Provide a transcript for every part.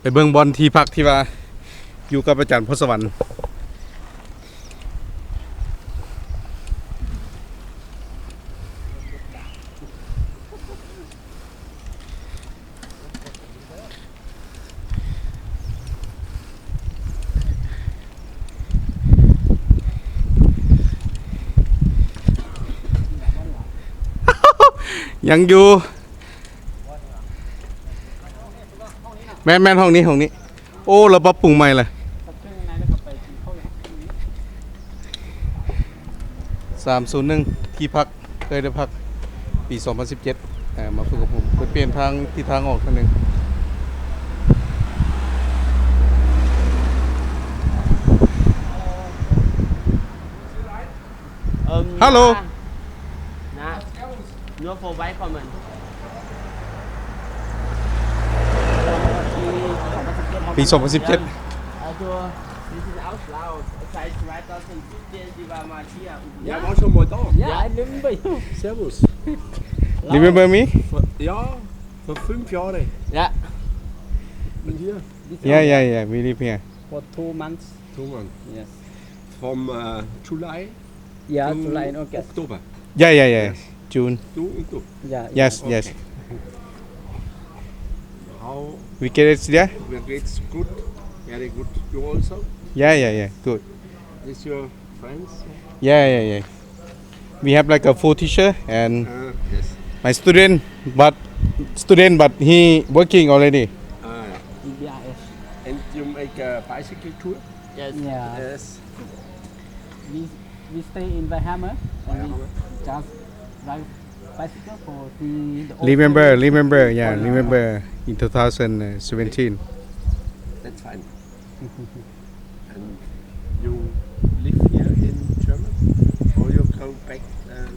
ໄປເບິ່ງບ່ອນທີ່ພັກທີ່ວ່າຢູ່ກັບອາຈານພອນສະຫວັນ. ຍັງຢູ່. ແມ່ນໆ ຫ້ອງນີ້ ຫ້ອງນີ້. ໂອ້ ລາວປັບປຸງໃໝ່ລະ. ສາມສູນໜຶ່ງ ທີ່ພັກ ເຄີຍໄດ້ພັກປີສອງພັນສິບເຈັດ ເອີ ມາຝຶກອົບຮົມ ໄປປ່ຽນທາງ ທິດທາງອອກທາງໜຶ່ງ. Hallo. Na, nur vorbeikommen. ປີສອງພັນສິບເຈັດ. Also, Sie sind auch schlau. Seit zweitausendsiebzehn, Sie waren mal hier. Ja, war schon mal da. Ja, I remember you. Servus. Remember me? Vor, ja, vor fünf Jahren. Ja. Bin hier. Yeah, yeah, yeah, we live here. For two months. Two months. Yes. From, uh, July. Ja, to July and August. Oktober. Ja, ja, ja. Yes. June. Du und du. Ja, yes, ja. Yes. Okay. How? Wie geht es dir? Mir geht's gut. Very good. You also? Ja, ja, ja. Good. This your friends? Ja, ja, ja. We have, like, a full teacher and, uh, yes, my student, but student, but he working already. Ah. B B R S. And you make a bicycle tour? Yes. Yeah. Yes. We, we stay in Weyhamme and we just ride bicycle for see the old Remember, place. Remember, yeah, remember in two thousand seventeen. That's fine. And you live here in Germany or you go back, uh,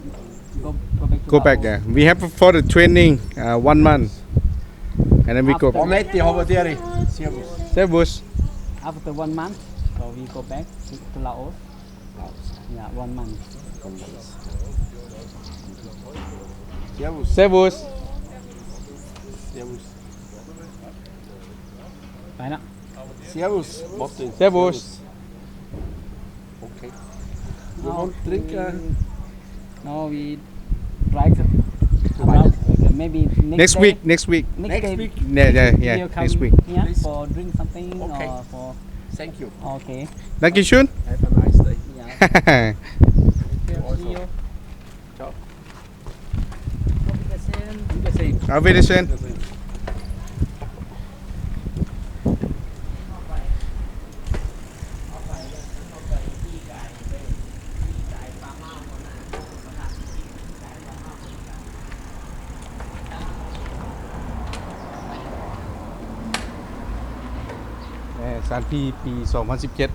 Go, go back to Go back, Laos. Yeah. We have for the training, uh, one month. And then we go After Servus. Servus. After one month, so we go back to, to Laos. Laos. Yeah, one month. One month. Servus. Servus. Servus. Bye now. Servus, Martin. Servus. Servus. Okay. You want drink, uh? No, we try to come out, like, uh, maybe next Next day. Week, next week. Next Next day week. Yeah, yeah, yeah, we'll come next week. Here Please. For drink something Okay. Or for Thank you. Okay. Danke schön. Have a nice day. Yeah. Thank you. You also. See you. Ciao. Auf Wiedersehen. Auf Wiedersehen. ແມ່ນ ສະຖານທີ່ປີສອງພັນສິບເຈັດ.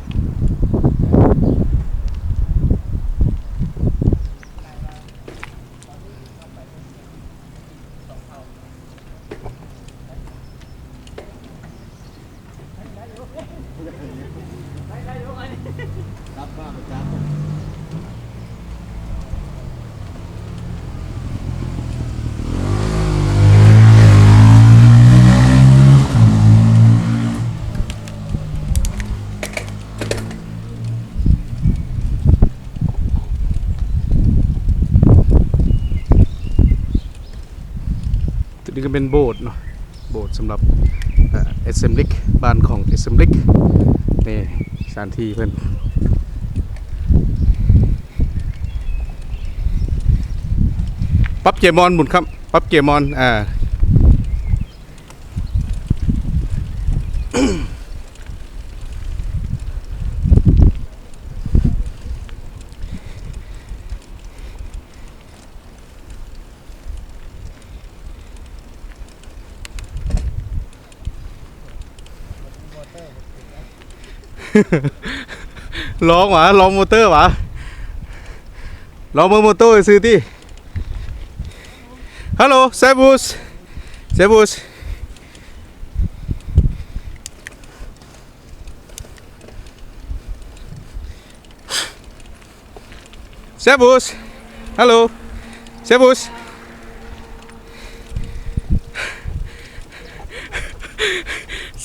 ຕົວນີ້ກໍເປັນໂບດເນາະ ໂບດສຳລັບ ເອີ Assemblik ບ້ານຂອງ Assemblik ນີ້ສະຖານທີ່ເພິ່ນ ປັບເຈມອນ ບຸນຄຳ ປັບເຈມອນ ອ່າ. ລອງຫວາ ລອງມໍເຕີຫວາ ລອງເບິ່ງມໍເຕີຊື່ຕິ. Hallo, Servus. Servus. Servus. Hallo. Servus.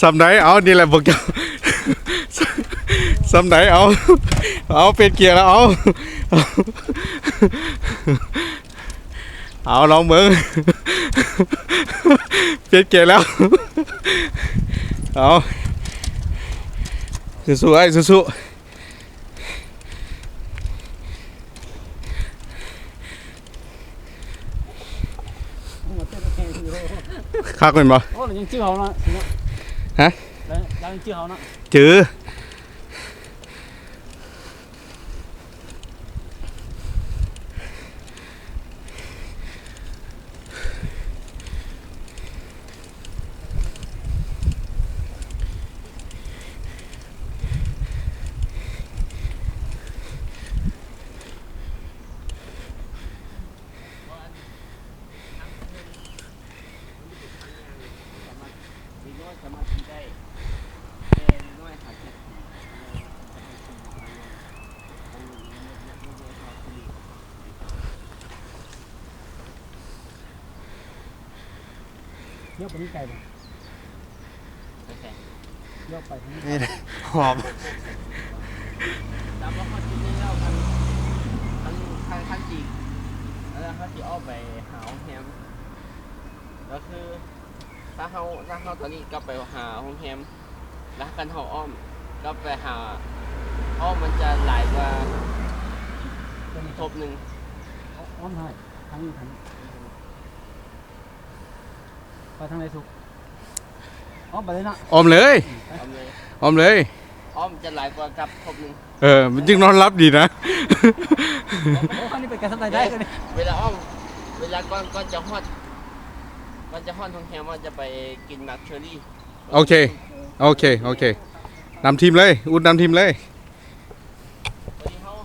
ສ່ຳໃດ? ເອົາ ນີ້ແຫຼະພວກເຈົ້າ ສ່ຳໃດ? ເອົາ ເອົາ ປ່ຽນເກຍແລ້ວ ເອົາ ເອົາ ລອງເບິ່ງ ປ່ຽນເກຍແລ້ວ ເອົາ ສູ້ໆ ອ້າຍ ສູ້ໆ. ຄັກແມ່ນບໍ່? ໂອ້ ຍັງຈື່ເຮົາເນາະ ຮະ? ຍັງຈື່ເຮົາເນາະ ຈື່. ຍອດໄປນີ້ໄກບໍ່? ໄປໃສ? ຍອດໄປທາງນີ້ ນີ້ ຫອມ ຕາມວ່າຮອດຈຸດນີ້ແລ້ວ ຄັນ ຄັນ ຄັນ ຄັນຊິ ແລ້ວເຮົາຊິອອກໄປຫາໂຮງແຮມ ກໍຄື ຖ້າເຮົາ ຖ້າເຮົາຕອນນີ້ກັບໄປຫາໂຮງແຮມ ແລ້ວຄັນເຮົາອ້ອມກັບໄປຫາ ອ້ອມມັນຈະຫຼາຍກວ່າທົບໜຶ່ງ. ອ້ອມທາງ ທາງນີ້ ທາງນີ້ ໄປທາງໃດສຸກ? ອ້ອມໄປເລີຍເນາະ ອ້ອມເລີຍ ອ້ອມເລີຍ ອ້ອມເລີຍ ອ້ອມຈະຫຼາຍກວ່າກັບທົບໜຶ່ງ. ເອີ ມັນຈຶ່ງນອນຫຼັບດີນະ. ໂອ້ ອັນນີ້ເປັນການສະບາຍໃຈເລີຍ ເວລາອ້ອມ ເວລາກ່ອນ ກ່ອນຈະຮອດ ກ່ອນຈະຮອດໂຮງແຮມ ວ່າຈະໄປກິນໝາກເຊີຣີ. ໂອເຄ ໂອເຄ ໂອເຄ ນຳທີມເລີຍ ອຸດນຳທີມເລີຍ. ພໍດີເຮົາ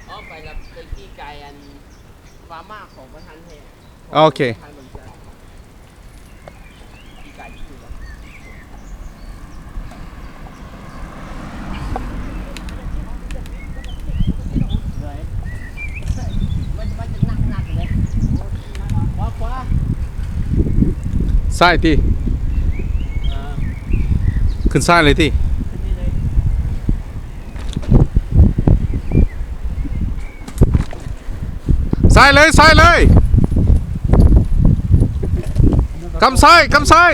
ອ້ອມໄປແລ້ວໄປຂີ່ກາຍອັນຟາມມາຂອງປະທານແທ້. ໂອເຄ ຂອງປະທານບໍລິສັດ ຂີ່ກາຍຢູ່. ຊ້າຍຕິ ຂຶ້ນຊ້າຍເລີຍຕິ ຊ້າຍເລີຍ ຊ້າຍເລີຍ ກຳຊ້າຍ ກຳຊ້າຍ.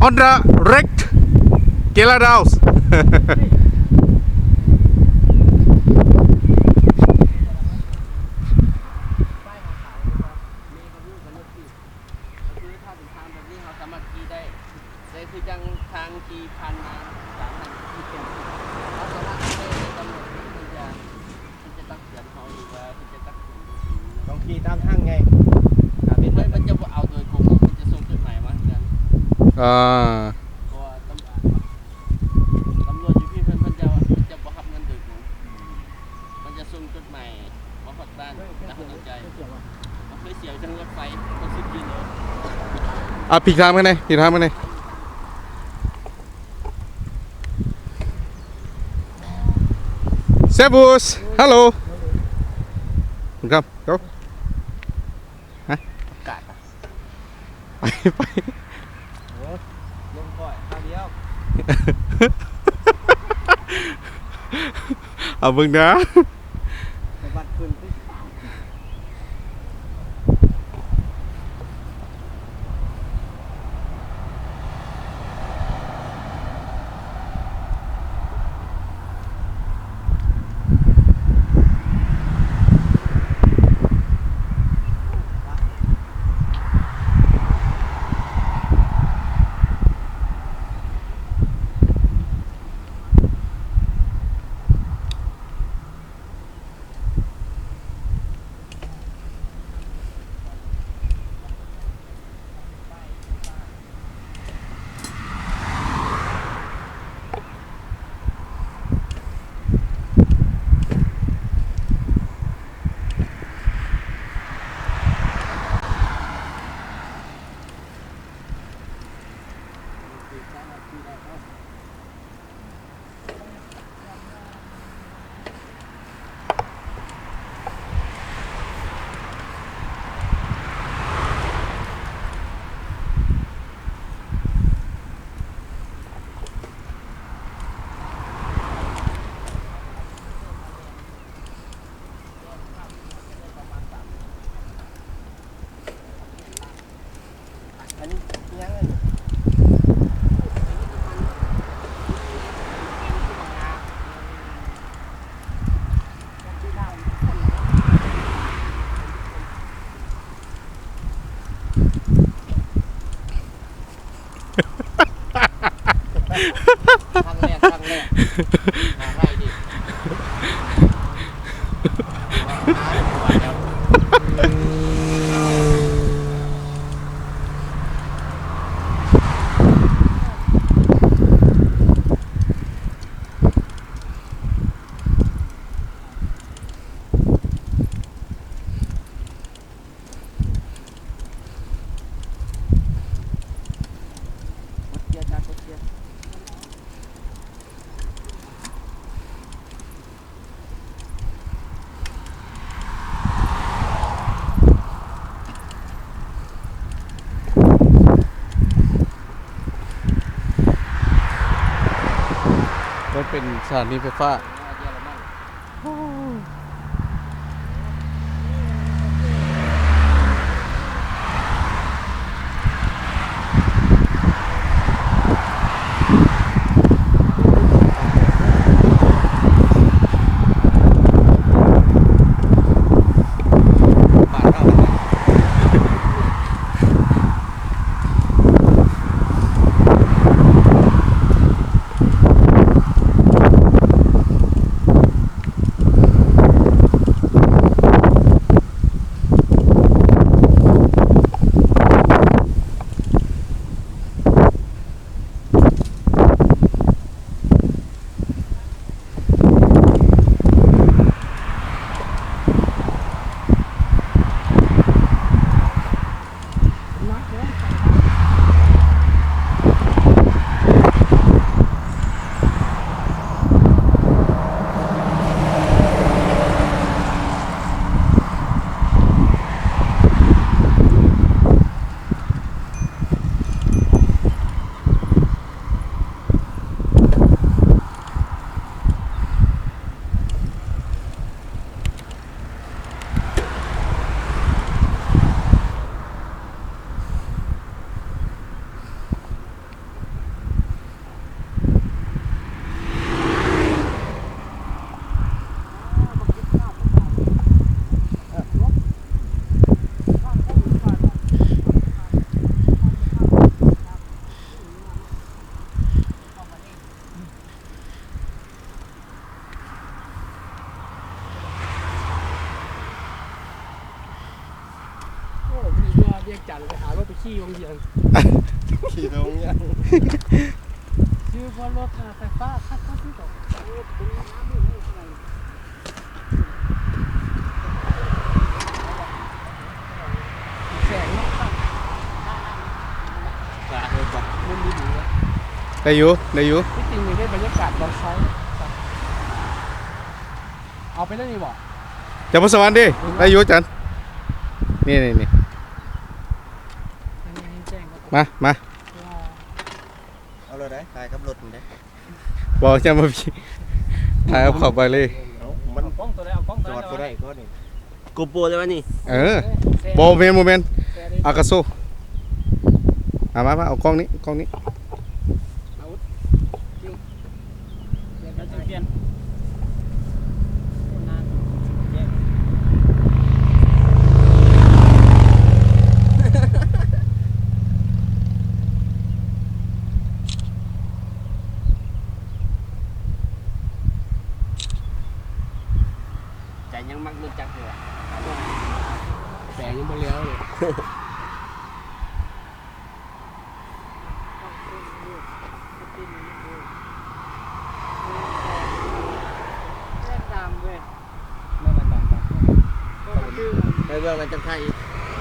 On the right, Kela Downs. ກໍຄືຖ້າເປັນທາງແບບນີ້ ເຮົາສາມາດຂີ່ໄດ້ ແຕ່ຄືຈັ່ງທາງທີ່ຜ່ານມາ ສາມທາງທີ່ເປັນ ເຮົາສາມາດໄປຕຳຫຼວດເພິ່ນຈະ ເພິ່ນຈະຕັກເຕືອນເຮົາ ຫຼືວ່າເພິ່ນຈະຕັກເຕືອນ ຕ້ອງຂີ່ຕາມທາງໃຫຍ່ ຖ້າເປັນແບບ ເພິ່ນຈະບໍ່ເອົາໂດຍກົງ ເພິ່ນຈະສົ່ງຈົດໝາຍມາເຮືອນ. ອ່າ ເພາະວ່າຕຳ ຕຳຫຼວດຢູ່ພີ້ເພິ່ນ ເພິ່ນຈະ ເພິ່ນຈະບໍ່ຮັບເງິນໂດຍກົງ ເພິ່ນຈະສົ່ງຈົດໝາຍມາຮອດບ້ານ ແລ້ວເຮົາຕ້ອງຈ່າຍ. ເຄີຍເສຍບໍ່? ເຄີຍເສຍຈັ່ງລົດໄຟ ຫົກສິບກິໂລ. ອ່ະ ພິກທາງມາແດ່ ພິກທາງມາແດ່. Servus, hello. Welcome. Go. ຮະ? ປະກາດ ໄປ ໄປ ໂອ້ ລົງກ້ອຍຄາວດຽວ ເອົາເບິ່ງເດີ ສະບັດຂຶ້ນ. ຫາໄລ່ດິ. ມັນເປັນສະຖານີໄຟຟ້າ. ໂອ້ ມີເມືອວຽງຈັນໄປຫາລົດໄປຂີ່ວັງວຽງ ຂີ່ໄປໂຮງຮຽນ ຊື້ເພາະລົດ ອ່າ ໄຟຟ້າຄັກໆ ຄືເກົ່າ. ແສງເນາະ ໄດ້ຢູ່ ໄດ້ຢູ່ ທີ່ຈິງນີ້ໄດ້ບັນຍາກາດຕອນເຊົ້າ. ເອົາໄປເລີຍນີ້ບໍ່? ຈາກພົດສະຫວັນເດ້ ໄດ້ຢູ່ ອາຈານ ນີ້ໆໆ ອັນນີ້ແຈ້ງ ມາ ມາ ເອົາເລີຍໄດ໋ ຖ່າຍກັບລົດນີ້ໄດ໋ ບໍ່ ຈະມາ ຖ່າຍເອົາເຂົ້າໄປເລີຍ ເອົາ ມັນ ເອົາກ້ອງໂຕໃດ ເອົາກ້ອງໂຕໃດ ຈອດບໍ່ໄດ້ກໍນີ້ ໂກໂປ ແລ້ວນີ້ ເອີ ບໍ່ແມ່ນ ບໍ່ແມ່ນ ອາກາໂຊ ອາ ມາ ມາ ເອົາກ້ອງນີ້ ກ້ອງນີ້ ໃຈຍັງມັກລົດຈັກຢູ່ ແປງຍັງບໍ່ແລ້ວເລີຍ. ໄປເບິ່ງກັນຈັກໄທອີກ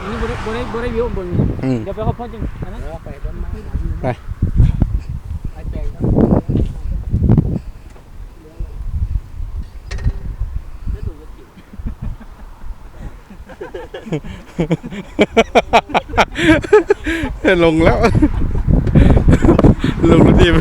ນີ້ບໍ່ໄດ້ ບໍ່ໄດ້ ບໍ່ໄດ້ວິວເບິ່ງ ອືມ ດຽວໄປຮອດພຸ້ນຈຶ່ງ ອັນນັ້ນ ໄປ ໄປແປງ ລົງແລ້ວ ລົງລົດທີບ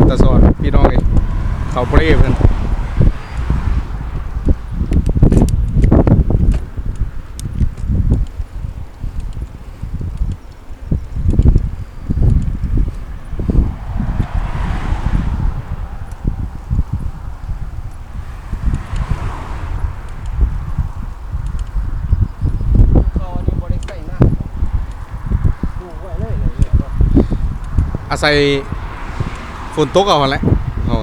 ຕາສອນ ພີ່ນ້ອງເອີຍ ເຂົາບໍ່ໄດ້ເອີ່ນເພິ່ນ. ໃສ່ຝົນຕົກເອົາຫັ້ນແຫຼະເຮົາ.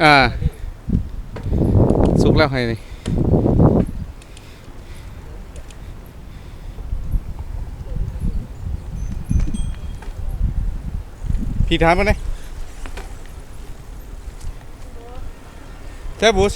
ອ່າ ສຸກແລ້ວໄຮ່ນີ້. ພີກຖາມມາແດ່ ແທ້ບຸດ.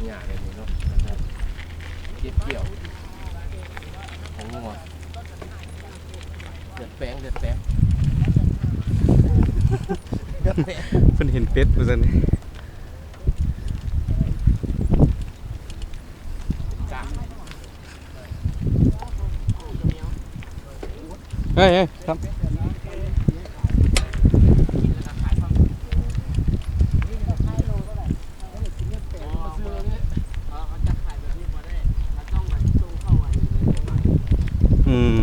ຫຍ້າແບບນີ້ເນາະ ເກັບກ່ຽວຂອງງົວ ເລືອດແປງ ເລືອດແປງ ເລືອດແປງ ເພິ່ນເຫັນເປັດວ່າຊັ້ນ ເອີຍ ເອີຍ ຄັບ ອືມ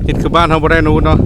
ເຮັດຄືບ້ານເຮົາບໍ່ໄດ້ເນາະ ເນາະ.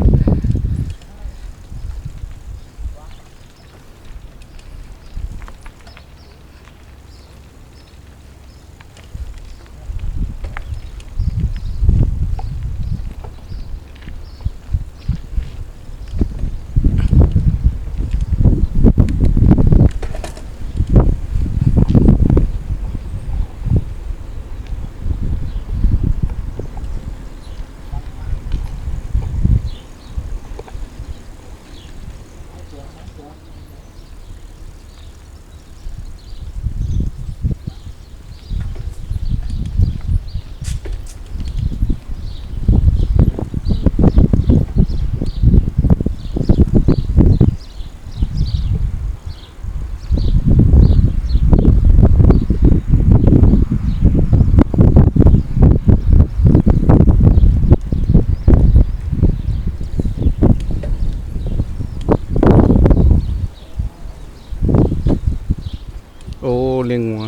ໂອ້ ລ້ຽງງົວ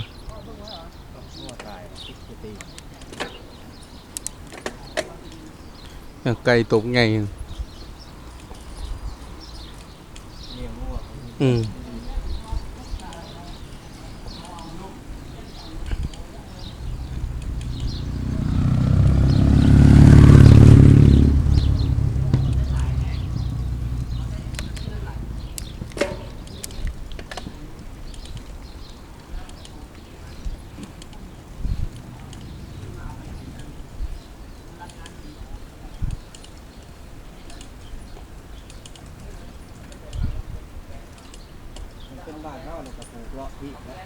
ງົວຕາຍ ຕິດຢູ່ຕີນ ເອີ ໄກ່ໂຕໃຫຍ່ ອືມ. ມັນເປັນບ້ານເຮົານີ້ກະປູກເລາະພີກແຫຼະ.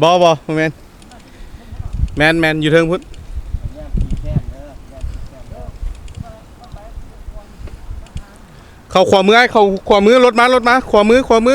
ບໍ່ ບໍ່ ບໍ່ແມ່ນ ແມ່ນ ແມ່ນ ຢູ່ເທິງພຸ້ນ ເຂົ້າຂວາມື ອ້າຍ ເຂົ້າຂວາມື ລົດມາ ລົດມາ ຂວາມື ຂວາມື.